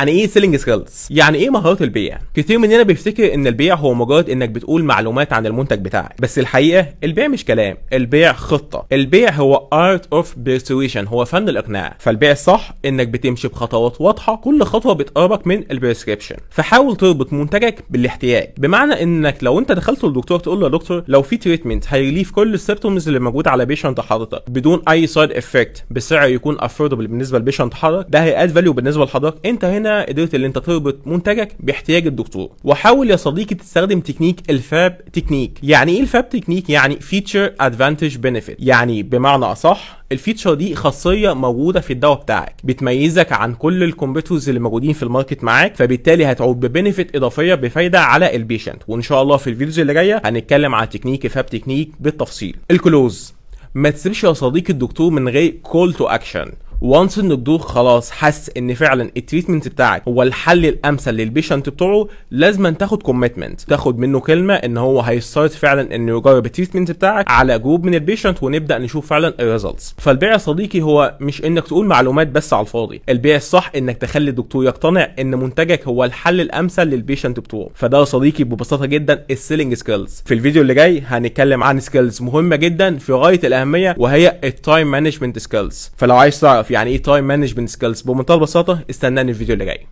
يعني ايه selling skills؟ يعني ايه مهارات البيع؟ كتير مننا بيفتكر ان البيع هو مجرد انك بتقول معلومات عن المنتج بتاعك، بس الحقيقة البيع مش كلام، البيع خطه. البيع هو art of persuasion، هو فن الاقناع. فالبيع الصح انك بتمشي بخطوات واضحه، كل خطوة بتقربك من ال prescription. فحاول تربط منتجك بالاحتياج، بمعنى انك لو انت دخلت للدكتور تقول له: يا دكتور، لو في treatment هي relieve كل ال symptoms اللي موجودة على patient حضرتك بدون اي side effect، بسعر يكون affordable بالنسبة لل patient حضرتك، ده هي add value بالنسبة لحضرتك. انت هنا قدرت ان انت تربط منتجك باحتياج الدكتور. وحاول يا صديقي تستخدم technique ال FAB technique. يعني ايه ال FAB technique؟ يعني feature، advantage، benefit. يعني بمعنى اصح، ال feature دي خاصية موجودة في الدواء بتاعك بتميزك عن كل ال competitors اللي موجودين في ال market معاك، فبالتالي هتعود ب benefit اضافيه، بفايده على ال patient. وان شاء الله في ال videos اللي جاية هنتكلم عن technique FAB technique بالتفصيل. ال close: ما تسيبش يا صديقي الدكتور من غير call to action. once ان الدكتور خلاص حس ان فعلا ال treatment بتاعك هو الحل الامثل لل patient بتوعه، لازم تاخد commitment، تاخد منه كلمة ان هو هي start فعلا انه يجرب ال treatment بتاعك على group من ال patient، ونبدا نشوف فعلا ال results. فالبيع يا صديقي هو مش انك تقول معلومات بس على الفاضي، البيع الصح انك تخلي الدكتور يقتنع ان منتجك هو الحل الامثل لل patient بتوعه. فده يا صديقي ببساطة جدا ال selling skills. في الفيديو اللي جاي هنتكلم عن skills مهمة جدا في غاية الاهميه، وهي ال time management skills. فلو عايز تعرف يعني ايه time management skills بمنتهى البساطه، استناني الفيديو اللي جاي.